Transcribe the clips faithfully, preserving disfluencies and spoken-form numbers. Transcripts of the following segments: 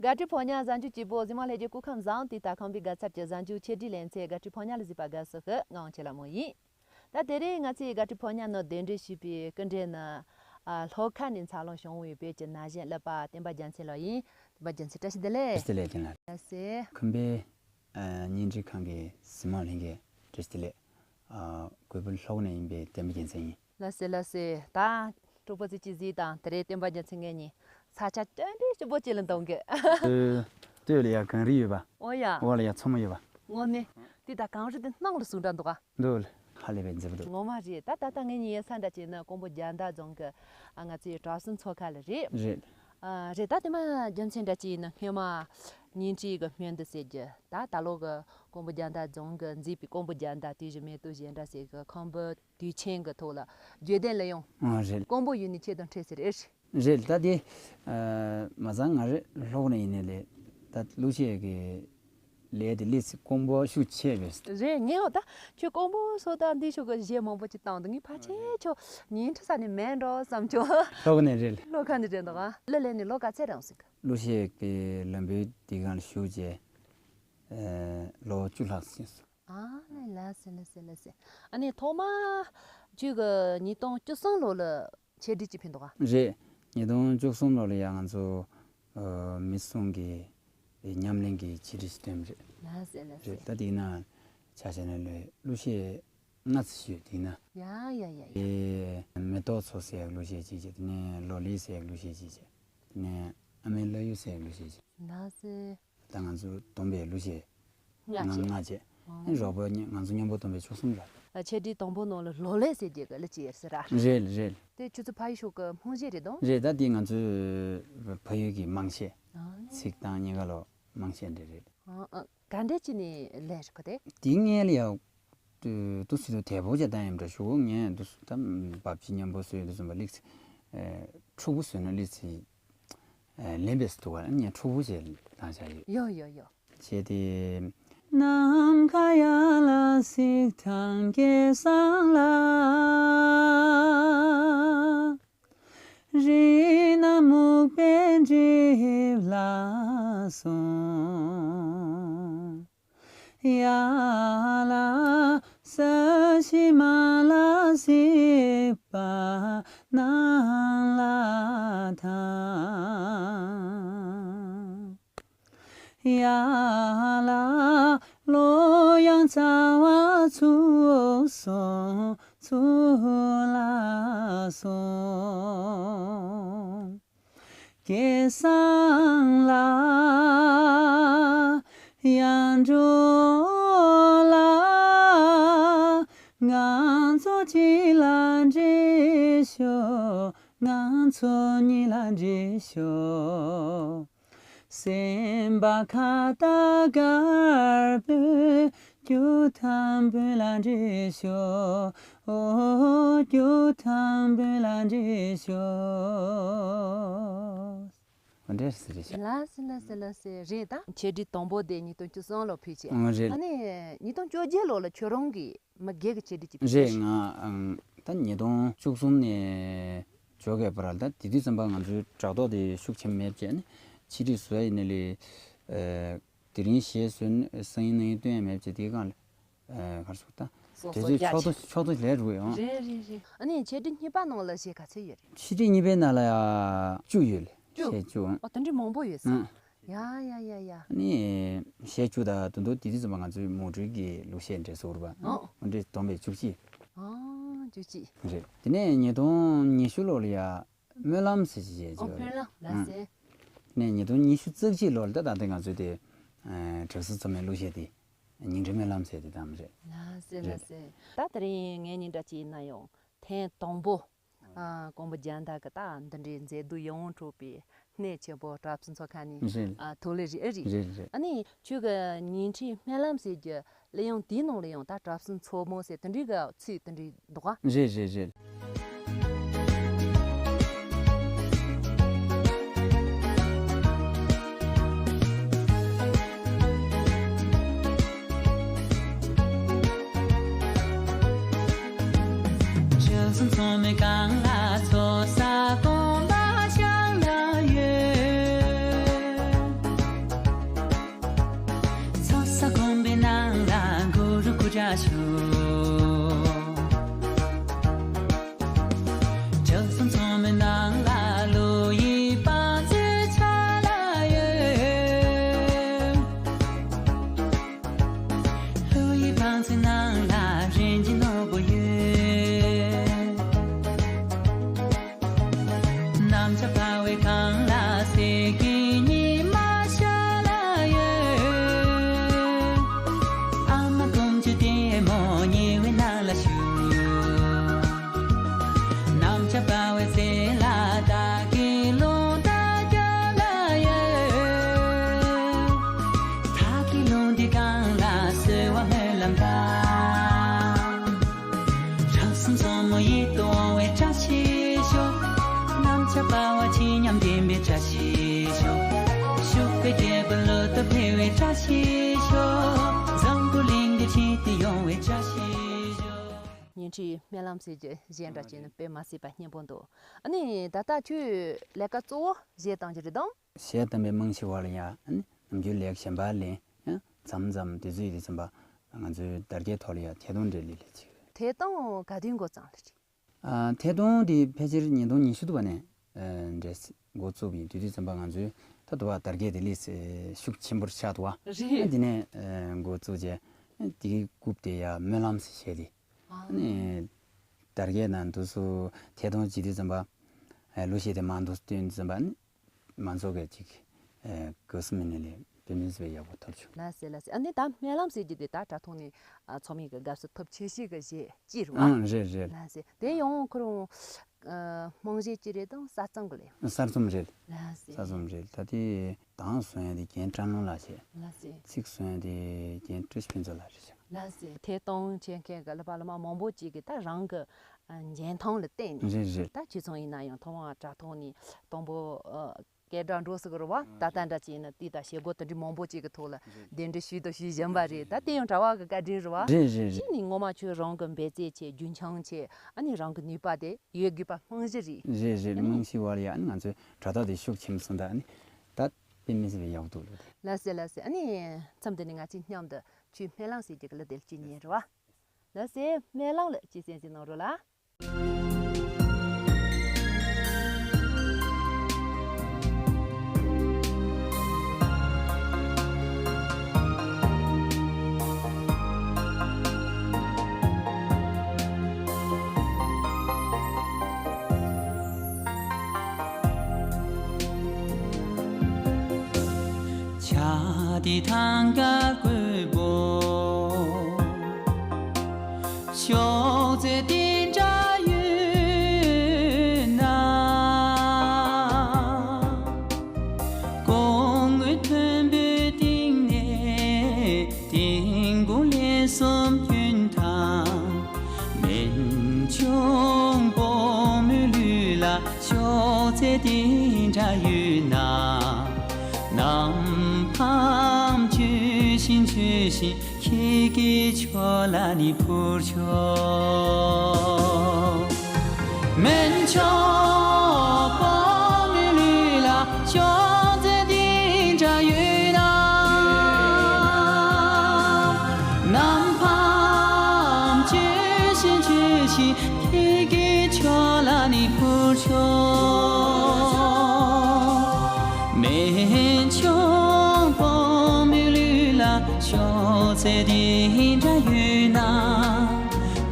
དགའ་སྤྲོའི་ཕོ་ཉ་གཟའ་མཇུག་སྐྱིད་པོ། གཟིགས་མོ་ལྷན་རྒྱས་སྐུ་ཁམས་བཟང་། དུས་དང་ཁམས་པའི་དགའ་ཚལ་གྱི་གཟའ་མཇུག་ཆེད་སྒྲིག་ལེ་ཚན། དགའ་སྤྲོའི་ཕོ་ཉ་ལ་གཟིགས་པ་དགའ་བསུ་ཞུ། ང་དབང་ཆེན་ལྷ་མོ་ཡིན། ད་དེ་རིང་ང་ཚོས་དགའ་སྤྲོའི་ཕོ་ཉ་ནང་གདན་འདྲེན་ཞུས་པའི་སྐུ་མགྲོན་ནི། ཨ། ལྷོ་ཁ་ནས་འཚར་ལོངས་བྱུང་བའི་བོད་ཀྱི་ན་གཞོན་ཀླད་པ་བསྟན་པ་རྒྱལ་མཚན་ལགས་ཡིན། བསྟན་པ་རྒྱལ་མཚན་བཀྲ་ཤིས་བདེ་ལེགས། བཀྲ་ཤིས་བདེ་ལེགས། ལགས་སེ། ཁམས་པའི་བརྙན་འཕྲིན་ཁང་གི་གཟིགས་མོ་ལྷན་རྒྱས་བཀྲ་ཤིས་བདེ་ལེགས། ཨ། གུས་པ་ལྷོ་ཁ་ནས་ཡིན་པའི་བསྟན་པ་རྒྱལ་མཚན་ཡིན། ལགས་སེ་ལགས་སེ། ད་གྲོགས་པོ་ཚོས་ཅིག་གཟིགས་དང་། དེ་རིང་བསྟན་པ་རྒྱལ་མཚན་ངེད་གཉིས་ས་ཆ་གྲ་སྒྲིག་ཞིབ་པོ་ཅིག་ལ་འདུག་གི། སྟོད། སྟོད་ལ་ཡ་གངས་རི་ཡོད་པ། ཨོ་ཡ། འོག་ལ་ཡ་མཚོ་མོ་ཡོད་པ། དངོས་གནས། དེ་ད་གངས་རི་དེ་སྣང་ལ་ཟུག་འདྲ་འདུག་ག། འདུག་ལ། ཧ་ལས་པའི་མཛེས་པོ་འདུག། ངོ་མ་རེད། ད་ད་ལྟ་ངེད་གཉིས་ཡོད་ས་འདྲ་བྱས་ན་ཀོང་པོ་རྒྱལ་ཟླ་རྫོང་གི། ཨ། ང་ཚོའི་གྲྭ་བཙུན་ཚོགས་ཁང་ལ་རེད། རེད། ཨ། རེད། ད་དེ་མ་རྒྱུ་མཚན་འདྲ་ཅིག་ཡིན་ན། སྔོན་མ་བརྙན་འཕྲིན་གྱི་སྨྱོན་འདི་ཟེར་རྒྱུ། ད་ད་ལོ་གི་ཀོང་པོ་རྒྱལ་ཟླ་རྫོང་གིས་མཛད་པའི་ཀོང་པོ་རྒྱལ་ཟླ་དུས་བཞི་མེ་ཏོག་གཞན་འདྲ་ཟེར་གི་ཁང་བུ་དུས་ཆེན་གྱི་ཐོག་ལ་བརྗོད་དོན་ལ་ཡང་། ཨ། རེད། ཀོང་པོ་ཡུལ་ནི་ཁྱེད་དང་འཕྲད་ཟེར། ཨེ་རེད། རེད། ད་དེ། ཨ། མ་ཚང་ང་རེ་ལྷོ་ཁ་ནས་ཡིན་ནའི་ལས། ད་གླུ་གཞས་ཀྱི་ལས་དེ་སླེབས་ཚེ་ཀོང་པོ་ཤུགས་ཆེ་བས། རེད། ངས་འོ་ད་ཁྱོད་ཀོང་པོ་སོང་ད་འདི་ཤོག་གི་གཞས་མང་པོ་ཅིག་བཏང་འདུག། ངས་ཕལ་ཆེར་ཁྱོད་ཉིན་ཁྲི་ས་ནས་མེད་འགྲོ་བསམ་བྱུང་། ལྷོ་ཁ་ནས་རེད། ལྷོ་ཁ་ནས་རེད་འདུག་ཨ། གླུ་ལེན་ནས་ལོ་ག་ཚད་རང་སོང་གི། གླུ་གཞས་ཀྱི་ལམ་བུའི་དེ་སྒང་ལ་ཞུགས་རྗེས། ཨ། ལོ་བཅུ་ལྷག་ཕྱིན་སོང་། ཨ་ལེ། ལགས་སེ་ལགས་སེ་ལགས་སེ། ཨ་ནི་ཐོག་མ་ཁྱོད་ཀྱིས་ཉིས་སྟོང་བཅུ་གསུམ་ལོ་ལ་ཆེད་སྒྲིག་ཅིག་ཕུལ་འདུག་ག། རེད། ཉིས་སྟོང་བཅུ་གསུམ་ལོ་ལ་ཡ་ང་ཚོ། ཨ། མི་གསུམ་གྱི་ཉམས་ལེན་གྱི་ཆེད་སྒྲིག་ཅིག་བཏོན་པ་རེད། ལགས་སེ་ལགས་སེ། རེད། ད་དེའི་ནང་ཆ་བཞག་ན་ལོས་གླུ་གཞས་ལྔ་ཙམ་ཡོད། དེའི་ནང་། ཡ་ཡ་ཡ་ཡ། ཨེ། མེ་ཏོག་མཚོ་ཟེར་གླུ་གཞས་གཅིག་བྱས། དེ་ནས་ལོ་ལེགས་ཟེར་གླུ་གཞས་གཅིག་བྱས། དེ་ནས་ཨ་མའི་བླ་ཡུལ་ཟེར་གླུ་གཞས་གཅིག། ལགས་སེ། ད་ང་ཚོ་བསྡོམས་པས་གླུ་གཞས་ལྔ་བྱས། ལྔ་བྱས། ཨོ། ཨ་ནི་རོགས་པ་ང་ཚོ་མཉམ་པོ་བསྡོམས་པས་བཅུ་གསུམ་རེད། ཨ། ཆེད་སྒྲིག་དང་པོ་ནང་ལ་ལོ་ལེགས་ཟེར་རྒྱུ་གི་གླུ་གཅིག་ཡོད་ས་རེད། རེད་རེད། དེ་ཁྱོད་ཚོ་ཕ་ཡུལ་ཕྱོགས་ཀྱི་རྨང་གཞི་རེད་དམ། རེད། ད་དེ་ང་ཚོའི་ཕ་ཡུལ་གྱི་རྨང་གཞི། ཨ། ཚིག་དང་གཉིས་ཀ་ལོ་རྨང་གཞི་འདྲ་རེད། ཨ། ཨ། ག་འདྲས་ཅིག་ནས་ལེན་རེད་གོ་དེ། དེ་སྔོན་ལ་ཡ། དུ་དུ་སི་དུ་དལ་པོ་བྱས་བཏང་ཡིན་འདྲ་ཞུ། ངས་དུ་ད་འབབ་ཆུ་མཉམ་པོ་བཟོས་དུ་སོང་བ་ལེགས་ཚེ། ཨེ། འཁྲུག་པོ་བཟོས་ན་ལེགས་ཚེ། ཨེ། ལེན་པས་སུ་འདུག་བ། ངས་འཁྲུག་པོ་བྱས་བཏང་བཞག་ཡོད། ཡོ་ཡོ་ཡོ། བྱས་ཏེ། ནམ་མཁའ་ཡན་ལག་གཟིགས་དང་སྐལ་བཟང་ལ། རི་ནས་སྨུག་པས་བསྒྲིབས་ལ་སོང་། ཡར་ལ་ས་གཞི་མར་ལ་གཟིགས་པ་ནམ་ལ་དྭངས། ཡར་ལ་ལྷོ་ཡང་རྩ་བ་ཚུགས་སོང་། ཚུགས་ལ་སོང་། སྐལ་བཟང་ལགས། ཡར་འགྲོ་ལ། ང་ཚོ་གཅིག་ལ་འདྲིས་ཤོག། ང་ཚོ་གཉིས་ལ་འདྲིས་ཤོག། སེམས་པ་ཁ་བཏགས་དཀར་པོའི་རྒྱུ་དང་བོན་ལ་འདྲིས་ཤོག། ཨོ། རྒྱུ་དང་བོན་ལ་འདྲིས་ཤོག། འོ་འདྲས་ཟེར་རེད་ཤག། ལགས་སེ་ལགས་སེ་ལགས་སེ། རེད་ད། ཆེད་སྒྲིག་དང་པོ་དེ་ཉིས་སྟོང་བཅུ་གསུམ་ལོ་ཕུལ་བྱས། ཨོ་རེད། ཨ་ནི་ཉིས་སྟོང་བཅོ་བརྒྱད་ལོ་ལ་ཁྱོད་རང་གིས་མི་སྒེར་གྱི་ཆེད་སྒྲིག་ཅིག་ཕུལ་རེད། ཤག། ང་ཨང་ད་ཉིས་སྟོང་བཅུ་གསུམ་ནས་བཅོ་བརྒྱད་བར་ལ། ད་དེ་དུས་ཙམ་པ་ང་ཚོའི་དྲ་ཐོག་དེ་ཤུགས་ཆེན་མེད་བྱས་ནས་ཆེད་སྒྲིག་བཟོ་ཡ་ཡིན་ན་ལས། ཨ། དེ་རིང་གཞས་བཟོས་ནས་གསན་ཡིན་གནང་ཡིན་སྟོན་ཡ་མེད་བྱས། དེའི་སྒང་ལ། ཨ། གར་སོང་ད། སོ་དེ་སོ་ཚོའི་རྒྱ་ཆོག་ཆེ། ཏུ་ཆོག་ཏུ་ལས་རུ་ཡོང་། རེད་རེད་རེད། ཨ་ནི་ཆེད་སྒྲིག་གཉིས་པ་ནང་ལ་གཞས་ག་ཚོད་ཡོད་རེད། ཆེད་སྒྲིག་གཉིས་པའི་ནང་ལ་ཡ་བཅུ་ཡོད་ལེ། བཅུ། གཞས་བཅུ། ཨ། དེ་འདྲའི་མང་པོ་ཡོད་ས། ཨང་། ཡ་ཡ་ཡ་ཡ། ཨ་ནི་གཞས་བཅུ་དང་དུ་འདུག། དེ་དུས་ཙམ་པ་ང་ཚོའི་མུ་འབྲེལ་གྱི་གླུ་གཞས་འདྲ་བཟོ་རུ་བ། ཨོ། མུ་འབྲེལ་བསྡོམས་པས་བཅུ་གཅིག། ཨ། བཅུ་གཅིག། རེད། དེ་ནས་ཉིས་སྟོང་ཉི་ཤུ་ལོ་ལ་ཡ། སྨོན་ལམ་ཟེར་ཅིག་བྱས་ཨོ། ཅིག་སྨོན་ལམ་ལ་ཨང་། ཟེར། ནས་ཉིས་སྟོང་ཉི་ཤུ་རྩ་གཅིག་ལོར་ད་ད་ལྟ་ང་ཚོའི་དེ། ཨ། གྲྭ་ས་ཚང་མའི་གླུ་གཞས་དེ། ཉིང་ཁྲི་སྨོན་ལམ་ཟེར་དེ་དང་རེད། ལགས་སེ་རེད། ལགས་སེ། ད་དེ་རིང་ངའི་ཉིན་གྲངས་གཅིག་ཡིན་ན་ཡང་ཐེངས་དང་པོ། ཨ། ཀོང་པོ་རྒྱལ་ཟླ་གི་ད་འདི་འདྲའི་མཛེས་སྡུག་ཡོངས་གྲུབ་པའི་གནས་ཆེན་པོ་གྲྭ་བཙུན་ཚོགས་ཁང་ནས། རེད། ཨ། ཐོག་ལས་རེད། ཨེ་རེད། རེད་རེད། ཨ་ནི་ཁྱོད་ཀྱི་ཉིང་ཁྲི་སྨོན་ལམ་ཟེར་རྒྱུ། གླུ་དབྱངས་དེའི་ནང་ལ་ཡང་ད་གྲྭ་བཙུན་ཚོགས་མི་ཟེར་དེ་འདྲའི་གི་ཚིག་དེ་འདྲའི་འདུག་ག། རེད་རེད་རེད། ཆུ་སྲིན་ཚང་མའི་སྒང་ལ་ཚོགས་ས་དགོན་པ་ཤར་ལ་ཡོད། ཡ་ཤོག། ཆགས་སོང་ཚང་མའི་ནང་ལ་བློ་ཡི་བང་མཛོད་ཆགས་ལ་ཡོད། བློ་ཡི་བང་མཛོད་ནང་ལ་རིན་ཆེན་ནོར་བུ་ཡོད། གནམ་ལྕགས་འབར་བའི་སྒང་ལ་གསེར་གྱི་ཉི་མ་ཤར་ལ་ཡོད། ཨ་མ་དཀོན་མཆོག་ལྟད་མོ་ཉེ་བའི་ནང་ལ་བཞུགས། གནམ་ལྕགས་འབར་བའི་རྩེ་ལ་བདག་གི་རླུང་རྟ་རྒྱབ་ལ་ཡོད། བདག་གི་རླུང་རྟའི་སྒང་ལ་གསོལ་བ་སྨོན་ལམ་བཏབ། རང་སེམས་བཙོན་མོ་ཡིད་དུ་འོང་བའི་བཀྲ་ཤིས་ཤོག། གནམ་ལྕགས་འབར་བ་ཇི་སྙམ་བདེན་པའི་བཀྲ་ཤིས་ཤོག། ཕྱུག་པའི་རྒྱལ་པོ་ལོ་ཏོག་འཕེལ་བའི་བཀྲ་ཤིས་ཤོག། འཛམ་བུ་གླིང་འདིར་ཆེས་མཐོའི་ཡོང་བའི་བཀྲ་ཤིས་ཤོག། བརྙན་འཕྲིན་སྨོན་ལམ་ཟེར་རྒྱུ་གཞས་འདྲ་བྱས་ནས་དཔེ་མ་སྲིད་པ་སྙན་པོ་འདུག། ཨ་ནི་ད་ལྟ་ཁྱོད་ལས་ཀ་གཙོ་བོ་གཞས་བཏང་རྒྱུ་རེད་དམ། གཞས་བཏང་བའི་རྨང་གཞི་བར་ལ་ཡ་ཨ་ནི་ནམ་རྒྱུན་ལས་ཀ་གཞན་པ་ལས་ཡང་མཚམས་མཚམས་དུས་ཚོད་ཡོད་དུས་ཙམ་པ་ང་ཚོའི་དར་རྒྱས་ཐོག་ལ་ཡ་ཐད་གཏོང་འདྲ་ལས་ལས་ཅིག། ཐད་གཏོང་ག་དུས་འགོ་བརྩམས་ལ་ཅིག། ཨ། ཐད་གཏོང་འདི་ཕལ་ཆེར་ཉིས་སྟོང་ཉི་ཤུ་དུ་བ་ནས་ཨ་འདྲས་འགོ་བཙུགས་པ་ཡིན། དུས་དུས་ཙམ་པ་ང་ཚོའི་ད་དུ་བ་དར་རྒྱས་དེ་ལས་ཤུགས་ཆེན་པོར་ཆགས་འདུག་བ། རེད། ཨ་འདི་ནས་ཨ་འགོ་བཙུགས་རྗེས་ཨ་དེའི་རྐུབ་དེ་ཡ་སྨོན་ལམ་ཟེར་བྱས་ཏེ། ཨ། ཨ་ནི་དར་རྒྱས་ནང་དུ་སུ་ཐད་གཏོང་བྱེད་དུས་ཙམ་པ་ཨ་གླུ་གཞས་དེ་མང་དུ་བཏོན་དུས་ཙམ་པ་ཨ་ནི། མང་ཚོགས་ཀྱི་ཅིག་ཨ་དགའ་བསུ་མི་སྣ་ལས་དཔེ་མི་སྲིད་པའི་ཡག་པོ་ཐོབ་བྱུང་། ལགས་སེ་ལགས་སེ། ཨ་ནི་ད་སྨོན་ལམ་ཟེར་རྒྱུ་དེ་ད་དྲ་ཐོག་ནས་ཨ་ཚོགས་མི་གི་དགའ་བསུ་ཐོབ་ཆེ་ཤོས་ཀྱི་གཞས་གཅིག་རེད་བ། ཨང་། རེད་རེད། ལགས་སེ། དེ་ཡང་ཁོ་རང་ཨ་རྨང་གཞི་གཅིག་རེད་དམ་གསར་རྩོམ་གི་ལས། གསར་རྩོམ་རེད། ལགས་སེ། གསར་རྩོམ་རེད། ད་དེ་གདངས་བཟོ་ཡ་དེ་རྒན་བཀྲ་ལྷུན་ལགས་བྱས། ལགས་སེ། ཚིག་བཟོ་ཡ་དེ་རྒན་བཀྲ་ཤིས་ཕུན་ཚོགས་ལགས་རེད་བྱས། ལགས་སེ། ཐད་གཏོང་བྱེད་མཁན་གི་ཀླད་པ་ཀླད་མ་མང་པོ་ཅིག་གིས་ད་རང་གི་ཨ་འཇོན་ཐང་ལ་བརྟེན་ནས། རེད་རེད། ད་ཁྱེད་ཚོ་ཡིན་ན་ཡང་ཐོག་མར་དྲ་ཐོག་ནས་དང་པོ་ཨ་སྐད་སྒྲ་འགྲོ་ཟེར་གི་རེད་བ། ད་ལྟ་འདྲ་བྱས་ན་དེ་ད་བྱེད་སྒོ་དེ་འདྲའི་མང་པོ་ཅིག་གི་ཐོག་ལ་རེད། གདན་འདྲེན་ཞུས་དང་ཞུ་བཞིན་པ་རེད། ད་དེ་ཡང་གྲྭ་བ་གི་བཀའ་དྲིན་རེད་བ། རེད་རེད་རེད། གཅིག་ནས་ངོ་མ་ཁྱོད་རང་གི་འབད་རྩོལ་བྱས། རྒྱུན་འཁྱོངས་བྱས། ཨ་ནི་རང་གི་ནུས་པ་དེ་ཡོད་དགོས་པ་རྨང་གཞི་རེད། རེད་རེད། ཨ་ནི་རྨང་གཞི་བར་ཡ་ཨ་ནི་ང་ཚོའི་དྲ་ཐོག་དེ་ཤུགས་ཆེན་པོ་སོང་། ད་ཨ་ནི་ད་དཔེ་མི་སྲིད་པའི་ཡག་པོ་འདུག་ལོ། ལགས་སེ་ལགས་སེ། ཨ་ནི་མཚམས་འདི་ནས་ང་ཚོས་མཉམ་དུ་ཁྱོད་སྨོན་ལམ་ཟེར་རྒྱུ་གི་གླུ་དེ་གཅིག་ཉན་རོགས། ལགས་སེ། སྨོན་ལམ་ལ་གཅིག་གསན་གཟིགས་གནང་རོགས་ལ། ཆ་དེ་ཐང་ག་རྒོད་པོ། ཤོག་རྩེ་དེ་འདྲ་ཡོད་ན། སྐུ་ངོ་མཐོན་པོའི་སྟེང་ནས་དེ་མགོ་ལས་གསུམ་གྱོན་དང་། སྨན་ཆུང་བུ་མོའི་ལུས་ལ་ཤོག་རྩེ་དེ་འདྲ་ཡོད་ན། ནམ་འཕང་བྱོས་ཤིག་བྱོས་ཤིག་ཁྱེད་ཀྱིས་ཁྱོད་ལ་ནི་ཕུར་ཆོག། སྨན་ཆུང་བུ་མོའི་ལུས་ལ་ཤོག་རྩེ་འདི་འདྲ་ཡོད་ན། ནམ་འཕང་བྱོས་ཤིག་བྱོས་ཤིག་ཁྱེད་ཀྱིས་ཁྱོད་ལ་ནི་ཕུར་ཆོག། སྨན་ཆུང་བུ་མོའི་ལུས་ལ་ཤོག་རྩེ་འདི་འདྲ་ཡོད་ན།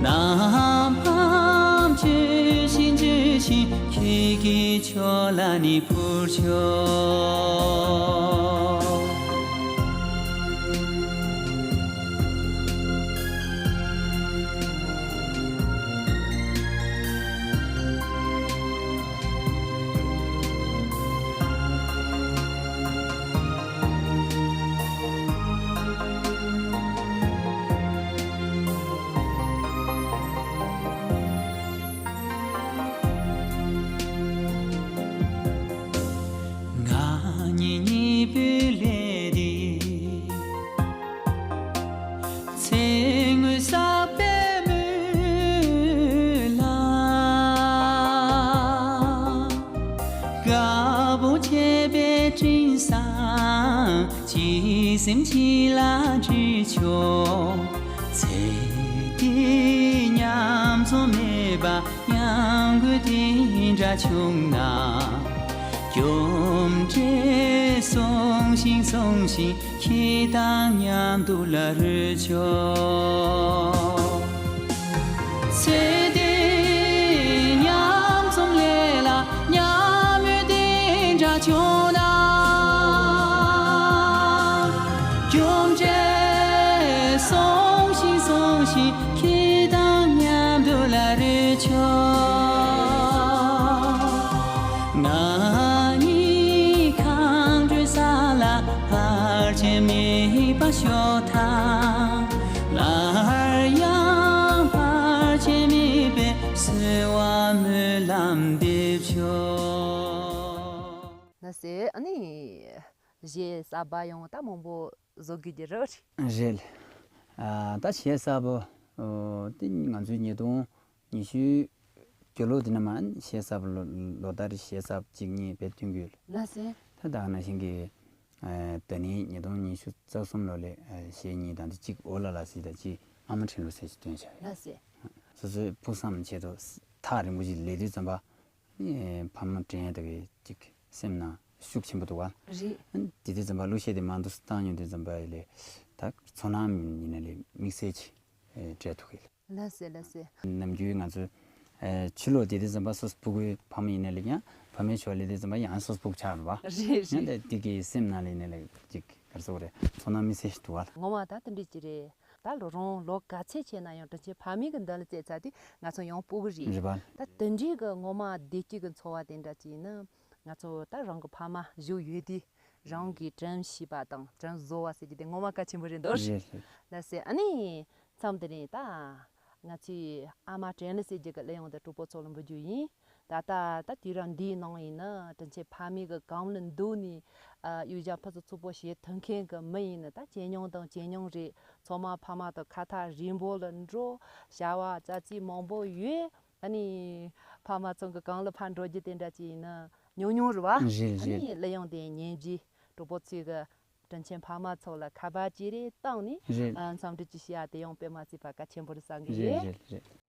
ནམ་འཕང་བྱོས་ཤིག་བྱོས་ཤིག་ཁྱེད་ཀྱིས་ཁྱོད་ལ་ནི་ཕུར་ཆོག། ང་གཉིས་གཉིས་པོའི་ལས་འདི། ཚེ་སྔོན་བསགས་པའི་སྨོན་ལམ། དཀར་པོ་བྱས་པའི་སྤྲིན་བཟང་། གཅིག་སེམས་གཅིག་ལ་འདྲིས་ཆོག། ཚེ་འདི་མཉམ་འཛོམས་མེད་པ་མཉམ་འགོད་དེ་འདྲ་བྱུང་ན། རྒྱུ་འབྲས་སོང་ཞིང་སོང་ཞིང་ཁྱེད་དང་མཉམ་དུ་ལ་རོལ་ཆོག་ཚེ་འདི་མཉམ་འཛོམས་ལས་ལ་མཉམ་མོས་དེ་འདྲ་བྱུང་ན། རྒྱུ་འབྲས་སོང་ཞིང་སོང་ཞིང་ཁྱེད་དང་མཉམ་དུ་ལ་རོལ་ཆོག་ང་གཉིས་གང་འགྲོའི་ས་ལ་བར་ཆད་མེད་པར་ཤོག་དང་། སླར་ཡང་བར་ཆད་མེད་པའི་བསུ་བ་སྨོན་ལམ་འདེབས་ཆོག་ལགས་སེ། ཨ་ནི་གཞས་གསར་པ་ཡང་ད་མང་པོ་བཟོ་དགོས་ཀྱི་རེད། རེད། ཨ་ད་གཞས་གསར་པ་ཨོ་དེ་ང་ཚོའི་ཉིས་སྟོང་ཉི་ཤུ་རྒྱུ་ལོ་འདི་ནས་མར་གཞས་གསར་པ་ལོ་ལོ་ལྟར་གཞས་གསར་པ་གཅིག་གཉིས་དཔེ་བཏོན་གྱི་ཡོད། ལགས་སེ། ད་ད་ག་ནང་བཞིན་གྱི་ཨ་ད་ནི་ཉིས་སྟོང་ཉི་ཤུ་རྩ་གསུམ་ལོ་ལ་ཨ་གཞས་གཉིས་དང་དེ་གཅིག་ཨོ་ལ་ལ་ཟེར་དང་གཅིག་ཨ་མ་དྲན་ལོ་ཟེར་ཞིག་བཏོན་བཞག་ཡོད། ལགས་སེ། སོ་སོའི་ཕུགས་བསམ་ཆེད་དུ་ཐག་རིང་པོ་ཞིག་སླེབས་དུས་ཙམ་པ། ཨེ་ཕ་མ་དྲན་ཡ་དེ་གི་ཅིག་སེམས་ནང་ཤུགས་ཆེན་པོ་འདུག་བ། རེད། ཨ་ནི་དེ་དུས་ཙམ་པ་གླུ་གཞས་དེ་མང་དུ་བཏང་ཡོང་དུས་ཙམ་པ་ཡི་ལས་ད་ཚོར་སྣང་ཡིན་ན་ལས་དམིགས་བསལ་ཅིག་ཨེ་སྤྲད་ཐུབ་གི་ལགས། ལགས་སེ་ལགས་སེ། ནམ་རྒྱུན་ང་ཚོ་ཨེ་ཕྱི་ལོགས་བསྡད་དུས་ཙམ་པ་སོ་སོ་སྤུ་གུའི་ཕ་མ་ཡིན་ན་ལས་ཀྱང་ཕ་མའི་ཕྱོགས་སླེབས་དུས་ཙམ་པ་ཡང་སོ་སོ་སྤུ་གུ་ཆགས་རེད་བ། རེད་རེད། ཡང་དེ་དེ་གི་སེམས་ནང་ལས་ཡིན་ན་ལས་ཅིག་ག་རེ་ཟེར་དགོས་རེད། ཚོར་སྣང་དམིགས་བསལ་ཞིག་འདུག་བ། ངོ་མ་ད་དེ་འདྲས་ཅིག་རེད། ད་ལོ་རང་ལོ་ག་ཚད་ཆེ་ན་ཡང་དྲིན་ཆེན་ཕ་མའི་གི་མདུན་ལ་བཙལ་ཚར་དུས་ང་ཚོ་ཡང་སྤུ་གུ་རེད། རེད་པ། ད་དེ་འདྲའི་གི་ངོ་མ་བདེ་སྐྱིད་ཀྱི་འཚོ་བ་དེ་འདྲ་ཅིག་ཡིན་ན་ང་ཚོ་ད་རང་གི་ཕ་མ་བཞུགས་ཡོད་དུས་རང་གི་དྲིན་ཤེས་པ་དང་དྲིན་གཟོ་བ་ཟེར་རྒྱུ་དེ་ངོ་མ་གལ་ཆེན་པོ་རེད་འདུག་རེད་རེད། ལགས་སེ། ཨ་ནི་མཚམས་དེ་ནས་ད་ང་ཚོའི་ཨ་མ་དྲན་ལ་ཟེར་རྒྱུ་གི་གླུ་དབྱངས་དེ་གྲོགས་པོ་ཚོ་ལ་འབུལ་རྒྱུ་ཡིན། ད་ལྟ་ད་དུས་རབས་འདིའི་ནང་ཡིན་ན་དྲིན་ཆེན་ཕ་མའི་གི་གམ་ལ་འདུག་ནས་ཨ་གཡུལ་ཞ་ཕུད་ཚུགས་ཚུགས་པོ་བྱེད་ཐུབ་མཁན་གི་མི་ཡིན་ན་ད་ཇེ་ཉུང་དང་ཇེ་ཉུང་རེད། ཚང་མ་ཕ་མ་དང་ཁ་ཐག་རིང་པོ་ལ་འགྲོ། བྱ་བ་ཙག་ཙིག་མང་པོ་ཡོད། ཨ་ནི་ཕ་མ་ཚང་གི་གམ་ལ་ཕར་འགྲོ་རྒྱུ་དེ་འདྲ་ཅིག་ཡིན་ན་ཉུང་ཉུང་རེད་བ། རེད་ཨ་ནི་རེད། གླུ་དབྱངས་དེ་ཉན་རྗེས་གྲོགས་པོ་ཚོས་གི་དྲིན་ཆེན་ཕ་མ་ཚོ་ལ་ཁ་པར་ཅིག་རེ་བཏང་ནས་རེད། ཨ་འཚམས་འདྲི་ཅིག་བྱེད་ཡ་དེ་ཡང་དཔེ་མ་སྲིད་པ་གལ་ཆེན་པོ་རེད་བསམ་གི་རེད་ཡོད། རེད་རེད།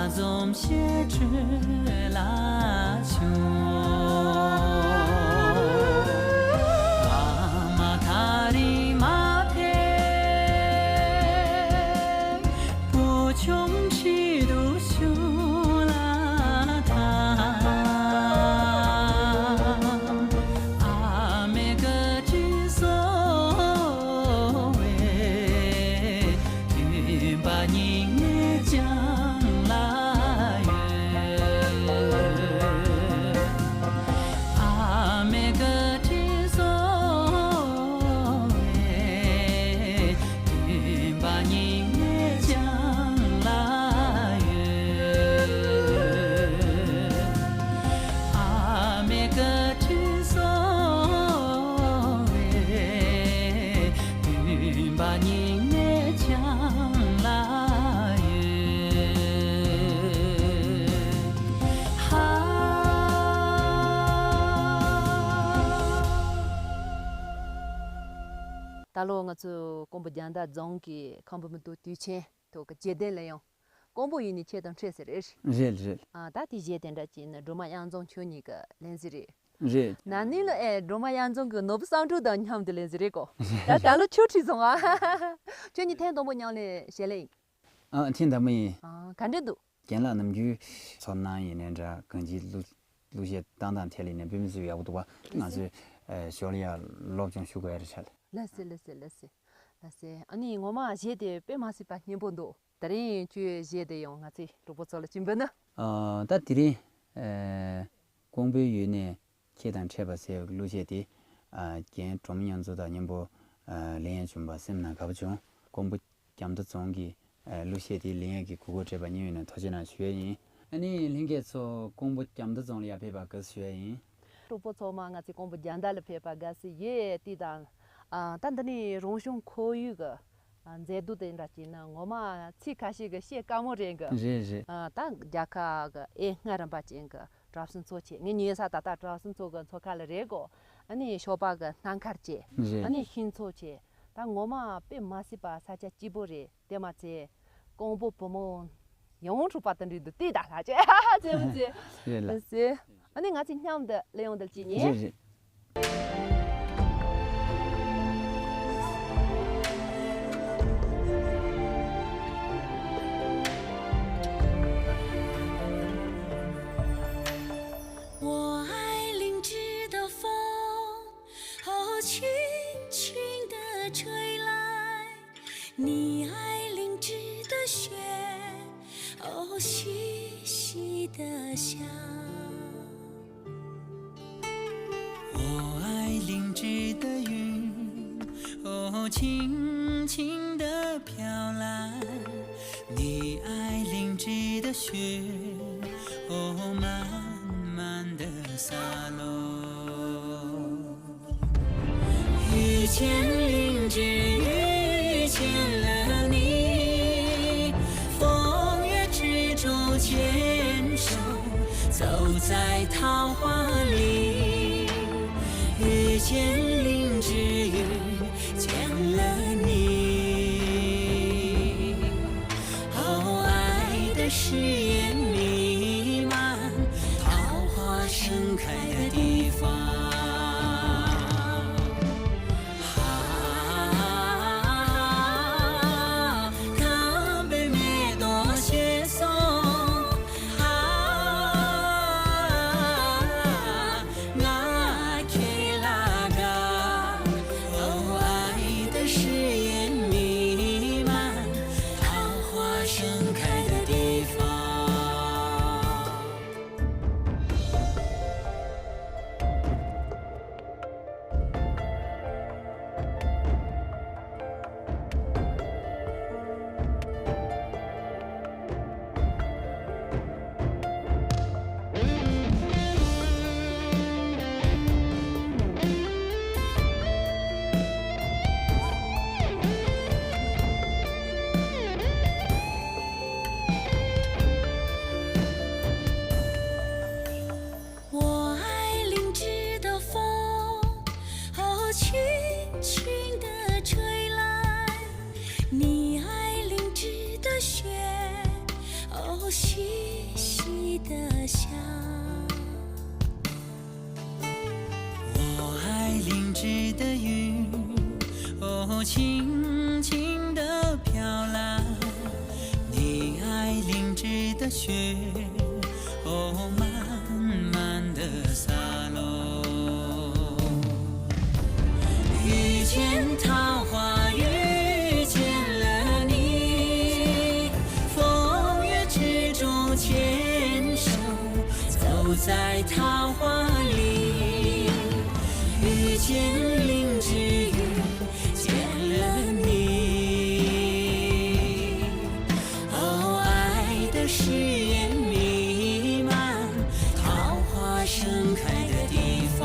འཛོམས་ཞེས་འཕྲོད་ལ་བྱུང་། ཨ་མ་ཐག་རིང་མ་ཕེབས། བུ་ཆུང་ཁྲིད་དུ་ཞུགས་ལ་ཐང་། ཨ་མའི་བཀའ་དྲིན་གསོ་བའི། སྟོན་པ་སྙིང་ནས་བཅངས་ལ་ཡོད། ཨ་མའི་བཀའ་དྲིན་གསོ་བའི། སྟོན་པ་སྙིང་ནས་བཅངས་ལ་ཡོད། ཨ་མའི་བཀའ་དྲིན་གསོ་བའི། སྟོན་པ་སྙིང་ནས་བཅངས་ལ་ཡོད། ཧ། ད་ལོ་ང་ཚོ་ཀོང་པོ་རྒྱང་མདའ་རྫོང་གི་ཁམས་པ་མི་ཐོག་དུས་ཆེན་ཐོག་གི་རྗེས་ཟློས་ལ་ཡང་ཀོང་པོ་ཡུལ་ནས་ཁྱེད་དང་འཕྲད་ཟེར་རེད། རེད་རེད། ཨ་ད་དེ་གཞས་དེ་འདྲ་ཅིག་ནི་སྒྲོལ་མ་དབྱངས་འཛོམས་ཁྱོད་གཉིས་ཀྱི་ལེན་ཟིན་རེད། རེད། ན་ནིང་ལ་ཨེ་སྒྲོལ་མ་དབྱངས་འཛོམས་ཀྱི་ནོར་བུ་བསམ་འགྲུབ་དང་མཉམ་དུ་ལེན་ཟིན་རེད་གོ། ད་ད་ལོ་ཁྱོད་ཁྲིད་སོང་ཨ། ཁྱོད་གཉིས་ཐེངས་དང་པོ་མཉམ་ལེན་གཞས་ལེན་ཡིན། ཨ་ཐེངས་དང་པོ་ཡིན། ཨ་ག་འདྲ་འདུག། རྒན་ལགས་ནམ་རྒྱུན་ཚོར་སྣང་ཡིན་ནའི་འདྲ་གང་ཅིའི་གླུ་གླུ་གཞས་བཏང་སྟངས་ཐད་ལ་ཡིན་ནའི་དཔེ་མི་སྲིད་ཡག་པོ་འདུག་བ། ང་ཚོས་ཨེ་ཞོར་ལ་ཡ་སློབ་སྦྱོང་ཞུ་དགོས་ཡ་རེད་ཤག། ལགས་སེ་ལགས་སེ་ལགས་སེ་ལགས་སེ། ཨ་ནི་ངོ་མ་གཞས་དེ་དཔེ་མ་སྲིད་པ་སྙན་པོ་འདུག། ད་རིང་ཁྱོའི་གཞས་དེ་ཡང་ང་ཚོའི་གྲོགས་པོ་ཚོ་ལ་སྤྱན་འབུལ་ན། ཨ་ད་དེ་རིང་ཨེ་ཀོང་པོའི་ཡུལ་ནས་ཁྱེད་དང་འཕྲད་པ་ཟེར་བའི་གླུ་གཞས་དེ་ཨ་རྒན་སྒྲོལ་མ་དབྱངས་འཛོམས་དང་མཉམ་པོ་ཨ་ལེན་ཡ་བྱུང་བ་སེམས་ནང་དགའ་པོ་བྱུང་། ཀོང་པོ་རྒྱང་མདའ་རྫོང་གི་ཨ་གླུ་གཞས་དེ་ལེན་ཡས་ཀྱི་གོ་སྐབས་སྤྲད་པ་སྙིང་དབུས་ནས་ཐུགས་རྗེ་གནང་ཞུ་ཡས་ཡིན། ཨ་ནི་ལྷན་རྒྱས་ཚོ་ཀོང་པོ་རྒྱང་མདའ་རྫོང་ལ་ཡར་ཕེབས་པར་དགའ་བསུ་ཞུ་ཡས་ཡིན། གྲོགས་པོ་ཚང་མ་ང་ཚོའི་ཀོང་པོ་རྒྱང་མདའ་ལ་ཕེབས་པར་དགའ་བསུ་ཡོད་དེ་དང་། ཨ་ད་འདི་ནི་རང་བྱུང་ཁོར་ཡུག་གི་ཨ་མཛེས་སྡུག་དེ་འདྲ་བྱས་ན་ངོ་མ་ཚིག་ཁ་ཤས་ཀྱིས་བཤད་དཀའ་མོ་རེད་གི། རེད་རེད། ཨ་ད་རྒྱལ་ཁབ་ཀྱི་ཨེ་སྔ་རིམ་པ་ཅན་གྱི་གྲྭ་བཙུན་ཚོགས་ཆེན། ངའི་ཉལ་ས་ད་ལྟ་གྲྭ་བཙུན་ཚོགས་ཀྱི་ཚོགས་ཁང་ལ་རེད་གོ། ཨ་ནི་ཞོགས་པ་གི་སྣང་གར་བྱས། རེད། ཨ་ནི་ཤིང་ཚོགས་བྱས། ད་ངོ་མ་དཔེ་མ་སྲིད་པ་ས་ཆ་སྐྱིད་པོ་རེད། དེ་མ་ཚད་ཀོང་པོ་བུ་མོ་ཡོངས་གྲགས་པ་དང་འདྲ་འདུག་སྟེ་ད་ལྷ་ཆེ་ཧ་ཧ་ཚེ་མི་ཚེ། རེད་ལ། ལགས་སེ། ཨ་ནི་ང་ཚོས་མཉམ་དུ་གླུ་དབྱངས་འདི་ལ་གཅིག་ཉན། རེད་རེད། 我爱灵芝的风，哦，轻轻地吹来。你爱灵芝的雪，哦，细细地想。我爱灵芝的云，哦，轻轻地飘来。你爱灵芝的雪，哦，慢慢地洒落。 遇见灵芝，遇见了你，风月之中牵手，走在桃花里。遇见灵芝，遇见了你，哦，爱的誓言弥漫。 桃花盛开的地方。细细地想。我爱灵芝的雨，哦，轻轻地飘来。你爱灵芝的雪，哦，慢慢地洒落。遇见桃花，遇见了你，风月之中牵手，走在桃花里。遇见灵芝，遇见了你。 哦，爱的誓言弥漫桃花盛开的地方。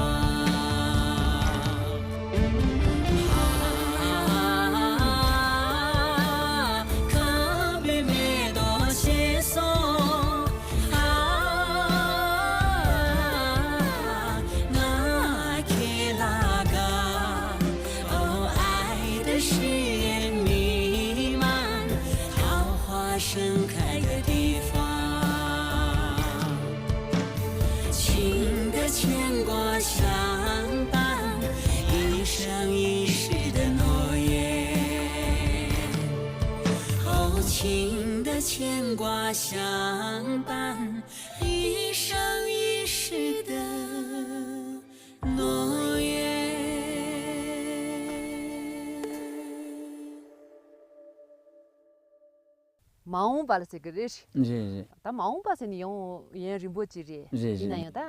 啊，可比美多些送。啊，那给那个，哦，爱的誓言弥漫 桃花盛开的地方。情的牵挂相伴，一生一世的诺言。哦，情的牵挂相伴，一生一世的 མ་འོངས་པ་ལ་ཟེར་གི་རེད། རེད་རེད། ད་མ་འོངས་པ་ཟེར་ནས་ཡང་ཡུན་རིང་པོ་ཅིག་རེད། རེད་ཡིན་ན་རེད། ཡང་ད་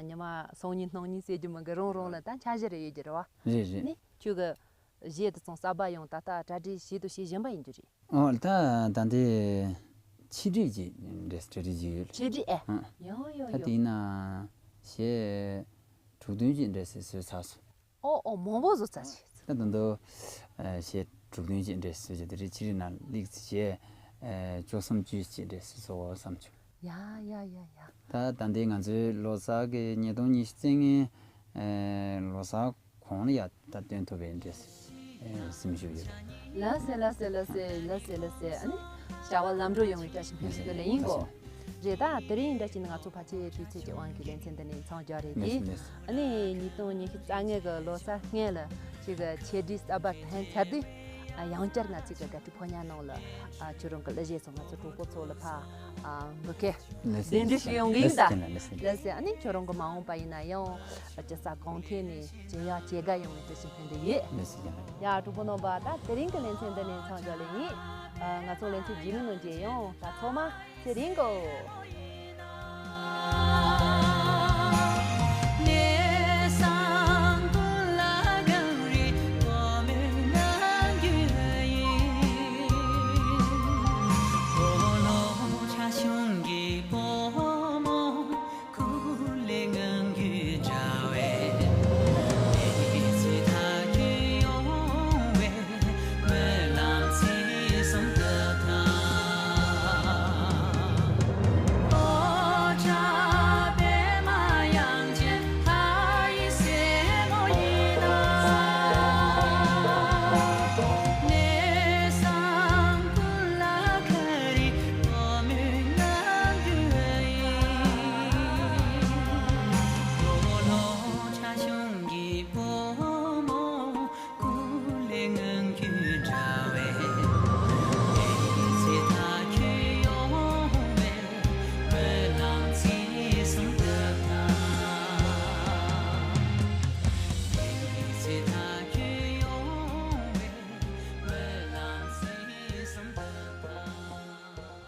ཉི་མ་སང་ཉིན་གནངས་ཉིན་ཟེར་རྒྱུ་མིན་གི། རང་རང་ལ་ད་འཆར་གཞི་རེ་ཡོད་རྒྱུ་རེད་བ། རེད་རེད། ནི་ཁྱོད་གི་གཞས་དེ་ཚོ་གསར་པ་ཡང་ད་ལྟ་གྲ་སྒྲིག་བྱེད་དུ་བྱེད་བཞིན་པ་ཡིན་རྒྱུ་རེད། ཨོ་ད་ད་འདི་ཆེད་སྒྲིག་ཅིག་འདྲས་གྲ་སྒྲིག་ཅིག་ཡོད། ཆེད་སྒྲིག་ཨེ། ཨ། ཡོ་ཡོ་ད་ཡོ། དེ་ཡིན་ན་གཞས་དྲུག་བདུན་ཅིག་འདྲས་སེ་བཟོས་ཚར་སོང་། ཨོ་ཨོ། མང་པོ་བཟོ་ཚར་ཅིག་ད་དུང་དུ་གཞས་དྲུག་བདུན་ཅིག་འདྲས་བཟོས་ཀྱི་དེ་རིང་ཕྱི་རིམ་ནང་སླེབས་ཚེ་གཞས་བཅུ་གསུམ་བཅུ་བཞི་ཅིག་འདྲས་སེ་བཟོ་བསམ་བྱུང་། ཡ་ཡ་ཡ་ཡ། ད་ད་ལྟའི་ང་ཚོའི་ལོ་གསར་གྱི་ཉིས་སྟོང་ཉི་ཤུ་རྩ་ལྔའི་ལོ་གསར་གོང་ལ་ཡ་ད་སྟོན་ཐུབ་པའི་འདྲས་སེ་སེམས་ཤུགས་ཡོད། ལགས་སེ་ལགས་སེ་ལགས་སེ་ལགས་སེ་ལགས་སེ། ཨ་ནི་བྱ་བ་ལམ་འགྲོ་ཡོང་བའི་བཀྲ་ཤིས་ཕན་ཚུན་ལ་ཡིན་གོ། རེད། ད་དེ་རིང་འདྲ་བྱས་ན་ང་ཚོ་ཕལ་ཆེར་དུས་ཚོད་ཀྱི་དབང་གིས་ལེ་ཚན་འདི་ནས་མཚམས་སྦྱར་རེད་དེ། ཨ་ནི་ཉིས་སྟོང་ཉི་ཤུ་རྩ་ལྔའི་གི་ལོ་གསར་སྔོན་ལ་ཅིག་གི་ཆེད་སྒྲིག་གསར་པ་ཕན་ཚར་དུས། ཨ། ཡང་བསྐྱར་ང་ཚོའི་གི་དགའ་སྤྲོའི་ཕོ་ཉ་ནང་ལ། ཨ། ཁྱོད་རང་གི་གླུ་གཞས་ཚོ་ང་ཚོ་གྲོགས་པོ་ཚོ་ལ་ཕར། ཨ། འབུལ་མཁན་གདན་འདྲེན་ཞུ་ཡོང་གི་ཡིན་ད། ལགས་སེ། ཨ་ནི་ཁྱོད་རང་གི་མ་འོངས་པ་ཡིན་ན་ཡང་སྤྱི་ཚོགས་གང་ཐད་ནས་ཇེ་ཡག་ཇེ་དགའ་ཡོང་བའི་བཀྲ་ཤིས་ཕན་འདོད་ཡོད། ལགས་སེ། ཡ། གྲོགས་པོ་རྣམ་པ། ད་དེ་རིང་གི་ལེ་ཚན་འདི་ནས་མཚམས་སྦྱར་ལེ་ཡིན། ཨ། ང་ཚོ་ལེ་ཚན་རྗེས་མའི་ནང་མཇལ་ཡོང་། ད་ཚང་མ་ཚེ་རིང་གོ།